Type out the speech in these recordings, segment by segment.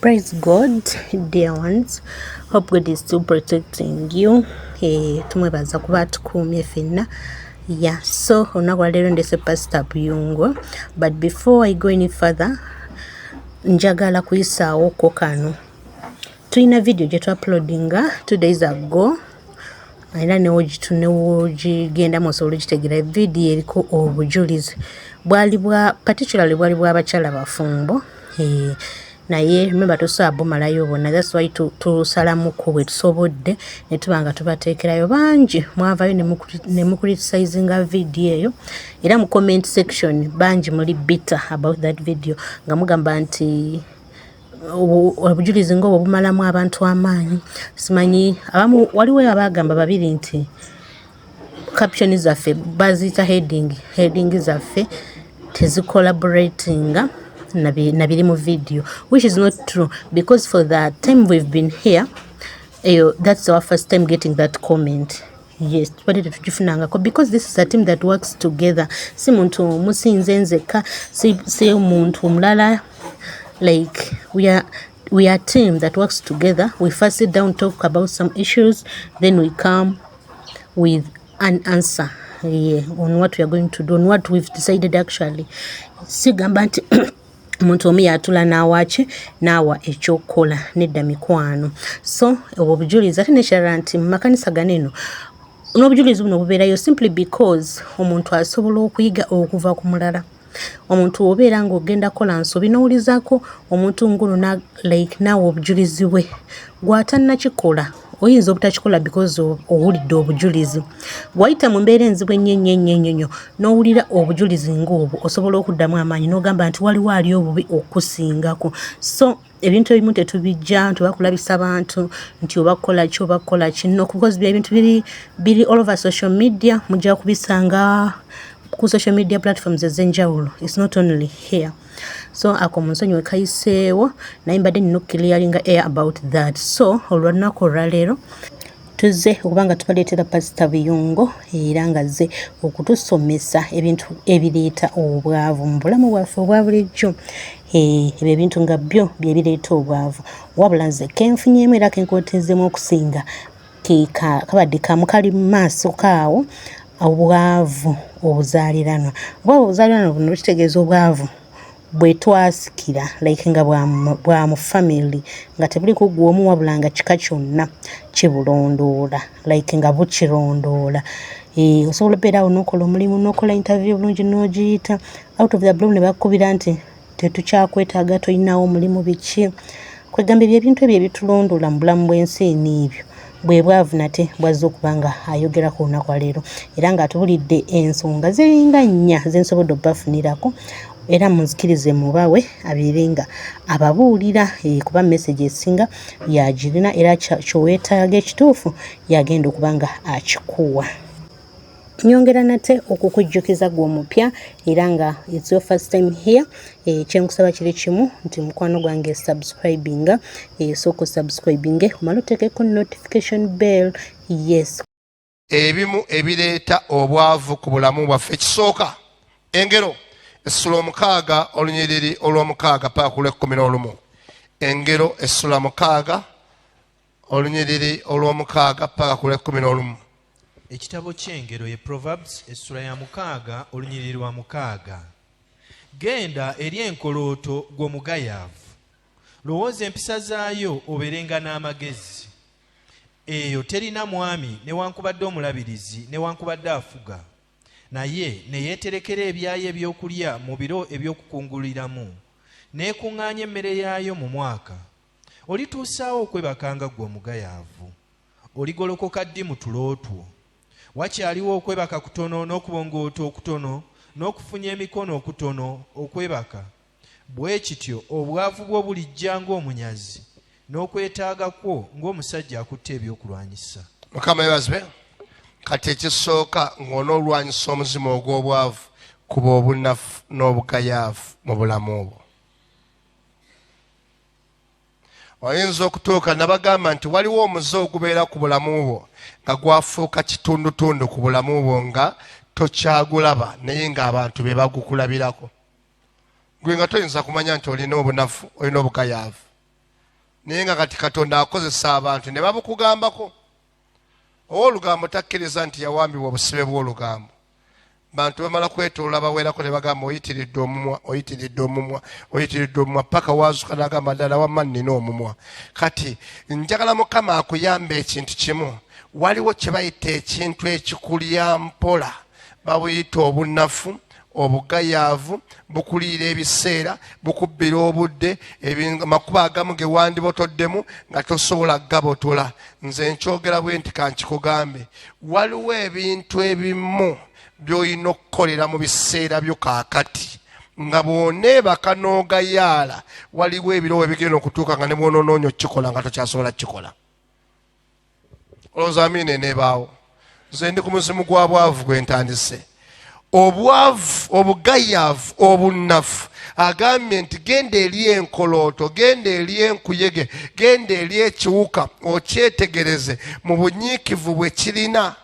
Praise God, dear ones. Hope God is still protecting you. Tumwebaza kuba atukuumye ffenna. Yeah, so olunaku lwaleero ndese Pastor Buyungo. But before I go any further, njagala kuyisaawo ko kano. Tulina video gye twa-uploadinga 2 days ago, era newogigendamu osobola okitegeera. Vidiyo eriko obujulizi bwali bwa particularly bwali bw'abakyala bafumbo, naye remember, tosobola bumalayo bwonna. That's why tusalamuko bwe tusobodde ne tuba nga tubateekerayo. Bangi mwavayo ne mucriticizinga vidiyo eyo, era mu comment section bangi muli bitter about that video, nga mugamba nti obujulizi nga obwo bumalamu abantu amaanyi. Simanyi, abamu waliwo abagamba babiri nti caption zaffe baziyita heading, heading zaffe tezicollaboratinga na biri mu video, which is not true, because for the time we've been here, eyo that's our first time getting that comment. Yes, tubadde tetugifunangako, because this is a team that works together. Si muntu omu, si nze nzekka, si muntu omulala. Like, we are a team that works together. We first sit down, talk about some issues, then we come with an answer, yeah, on what we are going to do, on what we've decided. Actually, sigamba nti omuntu omu yatula n'awaki n'awa ekyokukola. Nedda, mikwano. So obwo obujulizi, ate nekirala nti mu makanisa gano eno n'obujulizi buno bubeerayo simply because omuntu asobola okuyiga okuva ku mulala. Omuntu obeera ng'ogenda kukola nsobi, n'owulizaako omuntu nguno, like naawe obujulizi bwe gw'atannakikola, oyinza obutakikola because owulidde obujulizi. Bw'oyita mu mbeera enzibu ennyo ennyo ennyo ennyo nnyo, n'owulira obujulizi ng'obwo, osobola okuddamu amaanyi n'ogamba nti waliwo ali obubi okusingako. So ebintu ebimu tetubijja nti oba kulabisa bantu nti oba kukola ki oba kukola ki. No, because bye ebintu biri all over social media, mujja kubisanga ku social media platforms ez'enjawulo. It's not only here. So ako munsonyiwe kayiseewo, naye mbadde nina okuclearinga air about that. So olwanaku olwaleero tuzze okuba nga tubaleetera Pasita Buyungo, era nga azze okutusomesa ebintu ebireeta obwavu mu bulamu bwaffe obwa bulijjo. Ebyo ebintu nga byo bye bireeta obwavu. Wabula nze kenfunyeemu era kenkwotezemu okusinga kabadde kamu kali mu maaso kaawo, obwavu obuzaaliranwa. Obwavu obuzaaliranwa buno bukitegeeza obwavu bwe twasikira, like nga bwa mu family, nga tebuli kuggwa omu, wabula nga kika kyonna kibulondoola, like nga bukirondoola. Osobola obeera awo n'okola omulimu, n'okola interview bulungi, n'ogiyita, out of the blue ne bakukubira nti tetukyakwetaaga, tolinawo omulimu, biki. Kwegamba ebyo ebintu ebyo ebitulondoola mu bulamu bw'ensi eno, ebyo bwe bwavu nate bwazze okuba nga ayogerako olunaku lwaleero, era ng'atubulidde ensonga ziringa nnya zensobodde obbafunirako. Era munzikirize mubawe abeere nga ababuulira, kuba message esinga yagirina, era kyoweetaaga ekituufu yagenda okuba nga akikuwa. Nyongera nate okukujjukiza gwe omupya era nga it's your first time here, kyenkusaba kiri kimu nti mukwano gwange, subscribinga. Sooka osubscribinge, omale oteekeko notification bell. Yes. Ebimu ebireeta obwavu ku bulamu bwaffe, ekisooka, Engero essula 6, olunyiriri olw'omukaaga paka ku lw'ekkumi n'olumu. Engero essula 6, olunyiriri olw'omukaaga paka ku lw'ekkumi n'olumu. Ekitabo ky'Engero ye Proverbs, essula ya 6, olunyiriri lwa 6. Genda eri enkolooto gw'omugayaavu, lowooza empisa zaayo, obeerenga n'amagezi. Eyo terina mwami newankubadde omulabirizi newankubadde afuga, naye ne yeeterekera ebyayo ebyokulya mu biro eby'okukunguliramu, n'ekuŋŋaanya emmere yaayo mu mwaka. Olituusaawo okwebakanga ggwe omugayaavu? Oligolokoka ddi mu tulo two? Wakyaliwo okwebaka kutono n'okubongoota okutono n'okufunya emikono okutono okwebaka. Bwe kityo obwavu bwo bulijja ng'omunyazi, n'okwetaaga kwo ng'omusajja akutte ebyokulwanyisa. Mukama yebazibwe. Kati ekisooka, ng'onoolwanyisa omuzimu ogw'obwavu, kuba obunafu n'obugayaavu mu bulamu bwo. Oyinza okutuuka nabagamba nti waliwo omuze ogubeera ku bulamu bwo nga gwafuuka kitundutundu ku bulamu bwo, nga tokyagulaba, naye ng'abantu be bagukulabirako, gwe nga toyinza kumanya nti olina obunafu, olina obugayaavu. Naye nga kati Katonda akozesa abantu ne babukugambako. Ow'olugambo takkiriza nti yawambibwa obusibe bw'olugambo. Bantu bamala kwetoola bawerako ne bagamba oyitiridde omumwa, oyitiridde omumwa, oyitiridde omumwa, paka waazuka n'agamba ddala wamma nnina omumwa. Kati njagala Mukama akuyambe ekintu kimu. Waliwo kye bayita ekintu ekikulya mpola, babuyita obunafu, obugayaavu, bukuliira ebiseera, bukubbira obudde, amakubo agamu ge wandibotoddemu nga tosobola kugabotola. Nze nkyogera bwe nti kankikugambe, waliwo ebintu ebimu by'olina okukolera mu biseera byo kaakati, nga bw'oneebaka n'ogayaala, waliwo ebiro we bigenda okutuuka nga ne bw'onoonoonya okukikola nga tokyasobola kukikola. Olowooza amiina eneebaawo? Nze ndi ku muzimu gwa bwavu gwe ntandise. Obwavu, obugayaavu, obunafu. Agambye nti genda eri enkolooto, genda eri enkuyege, genda eri ekiwuka, okyetegereze mu bunyiikivu bwe kirina.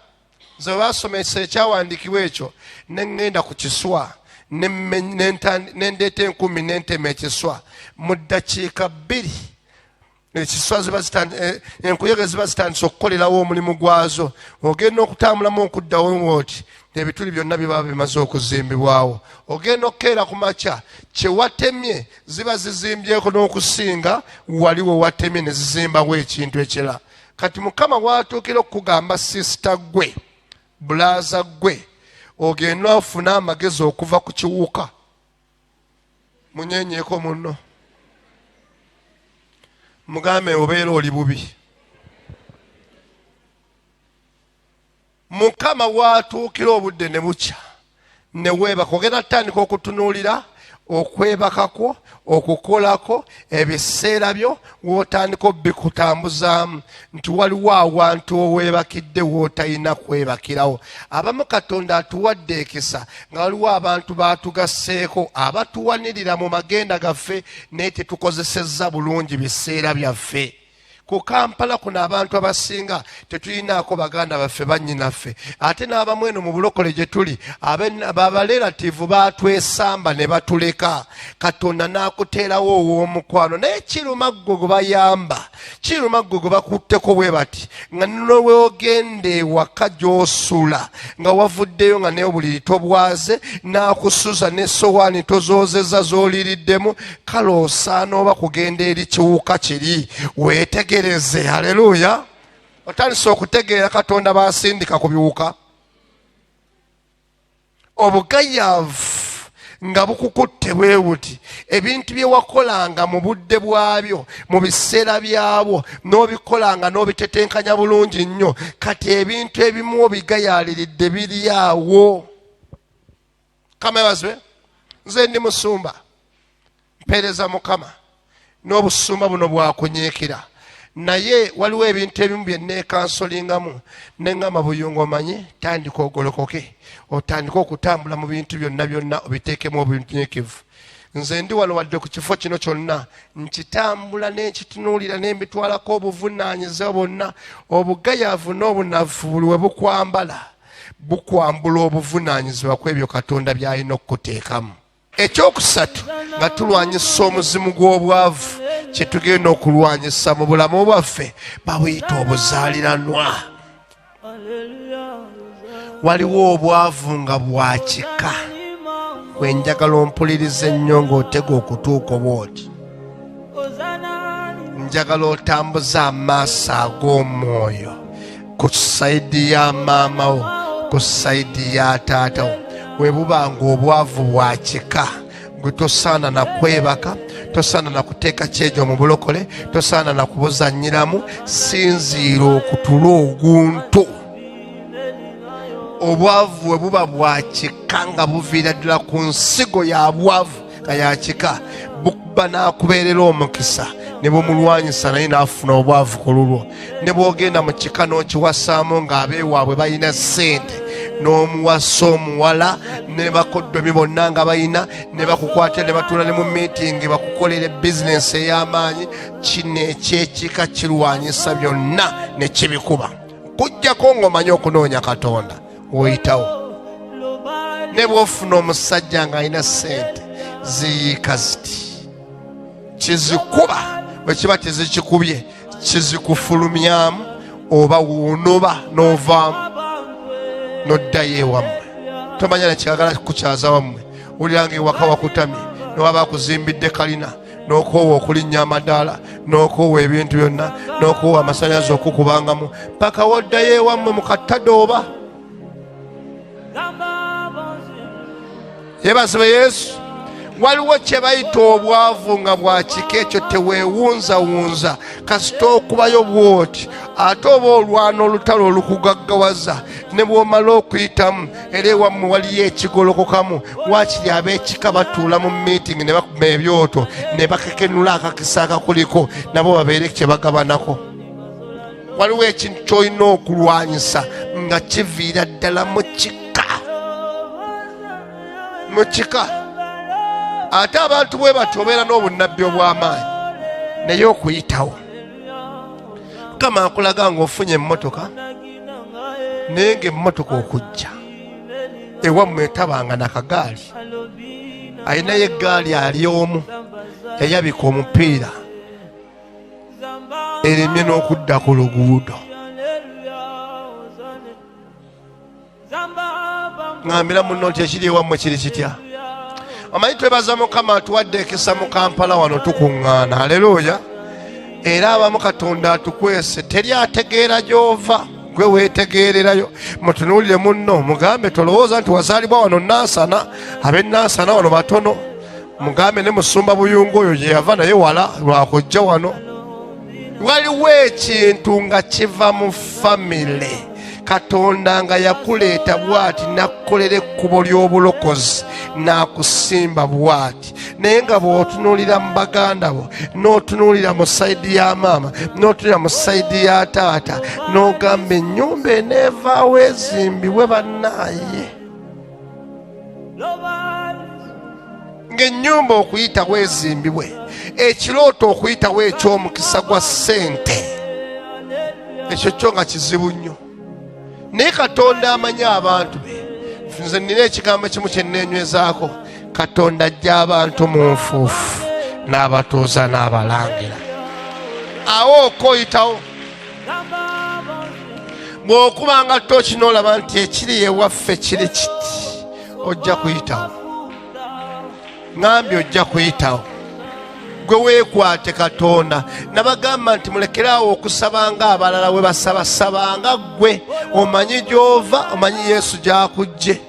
Nze baasomesa ekyawandiikibwa ekyo ne ŋŋenda ku kiswa ne ndeeta enkumi ne ntema ekiswa mu ddakiika 2. Ekiswa ziba enkuyege ziba zitandise okukolerawo omulimu gwazo. Ogenda okutambulamu okuddawo ng'oti ebituli byonna biba bimaze okuzimbibwawo. Ogenda okukeera ku makya, kye watemye ziba zizimbyeko n'okusinga wali we watemye, ne zizimbawo ekintu ekirala. Kati Mukama w'atuukira okukugamba, sisita ggwe, bulaaza ggwe, ogenda ofune amagezi okuva ku kiwuka. Munyenyeeko munno, mugambe obeera oli bubi. Mukama w'atuukira obudde ne bukya ne weebaka, ogenda tutandika okutunuulira okwebakako, okukolako ebiseera byo, w'otandika obikutambuzaamu nti waliwo awantu oweebakidde w'otalina kwebakirawo. Abamu Katonda atuwadde ekisa nga waliwo abantu baatugasseeko abatuwanirira mu magenda gaffe, naye tetukozesezza bulungi biseera byaffe. Ku Kampala kuno abantu abasinga tetulinaako baganda baffe, bannyinaffe, ate n'abamu eno mu bulokole gye tuli abalerativu baatwesamba ne batuleka. Katonda n'akuteerawo ow'omukwano, naye kiruma ggwe gwe bayamba, kiruma ggwe gwe bakutteko bwe bati, nga nolwogenda ewaka gy'osula nga wavuddeyo nga naye obuliri tobwaze, n'akusuza n'essowaani tozoozeza z'oliriddemu. Kale osaana oba kugenda eri kiwuka kiri weetegereze. Haleluya! Otandise okutegeera Katonda baasindika ku biwuka. Obugayaavu nga bukukutte bwe buti, ebintu bye wakolanga mu budde bwabyo, mu biseera byabwo, n'obikolanga n'obitetenkanya bulungi nnyo, kati ebintu ebimu obigayaaliridde biri awo. Mukama yebazibwe. Nze ndi musumba, mpeereza Mukama, n'obusumba buno bwakunyiikira, naye waliwo ebintu ebimu bye neekansolingamu ne ŋŋamba, Buyungo omanyi, tandika ogolokoke, otandike okutambula mu bintu byonna byonna, obiteekemu obunyiikivu. Nze ndi wano wadde ku kifo kino kyonna nkitambula n'ekitunuulira n'embitwalako obuvunaanyizibwa bwonna. Obugayaavu n'obunafu buli we bukwambala, bukwambula obuvunaanyizibwa ku ebyo Katonda by'alina okukuteekamu. Ekyokusatu, nga tulwanyisa omuzimu gw'obwavu, kye tugenda okulwanyisa mu bulamu bwaffe babuyita obuzaaliranwa. Waliwo obwavu nga bwa kika. Bwe njagala ompulirize ennyo ng'otega okutuuka bw'oti, njagala otambuze amaaso ag'omwoyo ku sayidi ya maama wo, ku sayidi ya taata wo. Bwe buba ng'obwavu bwa kika, gwe tosaana na kwebaka, tosaana na kuteeka kyejo mu bulokole, tosaana na kubuzannyiramu. Sinziira okutula oguntu. Obwavu bwe buba bwa kika nga buviira ddala ku nsigo ya bwavu nga ya kika, bukuba n'akubeerera omukisa ne bumulwanyisa, naye n'afuna obwavu ku lulwo. Ne bw'ogenda mu kika n'okiwasaamu ng'abeewaabwe balina ssente, n'omuwasa omuwala ne bakoddomi bonna nga balina, ne bakukwatira ne batuula ne mu miitingi bakukolera bizinensi ey'amaanyi, kino eky'ekika kirwanyisa byonna ne kibikuba, kujjako ng'omanyi okunoonya Katonda woyitawo. Ne bw'ofuna omusajja ng'alina ssente ziyiika ziti, kizikuba. Bwe kiba tezikikubye kizikufulumyamu oba wonoba n'ovaamu n'oddayo ewammwe. Tomanya nekyagala kukukyaza wammwe. Wulira nga ewaka wakutamye, newaba akuzimbidde kalina, n'okoowa okulinnya amadaala, n'okoowa ebintu byonna, n'okoowa amasanyaze okukubangamu, paka woddayo ewammwe mu kattadooba. Yebazibwe Yesu. Waliwo kye bayita obwavu nga bwa kika ekyo, teweewunzawunza kasita okubayo bwoti, ate oba olwana olutalo olukugaggawaza, ne bw'omala okuyitamu era ewammwe waliyo ekigolokokamu. Waakiri ab'ekika batuula mu miitingi ne bakuma ebyoto ne bakekenula akakisa akakuliko, nabo babeere kye bagabanako. Waliwo ekintu ky'olina okulwanyisa nga kiviira ddala mu kika, mu kika. Ate abantu bwe batyo obeera n'obunnabbi obw'amaanyi, naye okuyitawo Mukama akulaga ng'ofunye emmotoka, naye ng'emmotoka okujja ewammwe etabanga na kagaali. Alinayo eggaali ali omu yayabika omupiira eremye n'okudda ku luguudo. Ŋambira munno nti ekiri ewammwe kiri kitya? Omanyi, twebaza Mukama atuwadde ekisa mu Kampala wano tukuŋŋaana. Aleluya. Era abamu Katonda atukwese, teri ategeera gy'ova, gwe weetegeererayo. Mutunuulire munno mugambe, tolowooza nti wazaalibwa wano Nansana. Ab'e Nansana wano batono. Mugambe ne musumba Buyungu oyo gye yava naye wala lwakujja wano. Waliwo ekintu nga kiva mu famire, Katonda nga yakuleeta bw'ati n'akkolera ekkubo ly'obulokozi n'akusimba bw'ati, naye nga bw'otunuulira mu baganda bo, n'otunuulira mu sayidi ya maama, n'otunuulira mu sayidi ya taata, n'ogamba ennyumba eneevaawo ezimbibwe bannaaye. Ng'ennyumba okuyitawo ezimbibwe, ekirooto okuyitawo eky'omukisa gwa ssente, ekyo kyo nga kizibu nnyo. Naye Katonda amanyi abantu be. Nze nnina ekigambo ekimu kye nneenywezaako, Katonda ajja abantu mu nfuufu n'abatuuza n'abalangira. Awo okoyitawo bw'okubanga tooki n'olaba nti ekiri ewaffe kiri kiti, ojja kuyitawo. Ŋambye ojja kuyitawo. Gwe weekwate Katonda. Nabagamba nti mulekeraawo okusaba nga abalala we basaba, sabanga ggwe omanyi gy'ova, omanyi Yesu gy'akujje.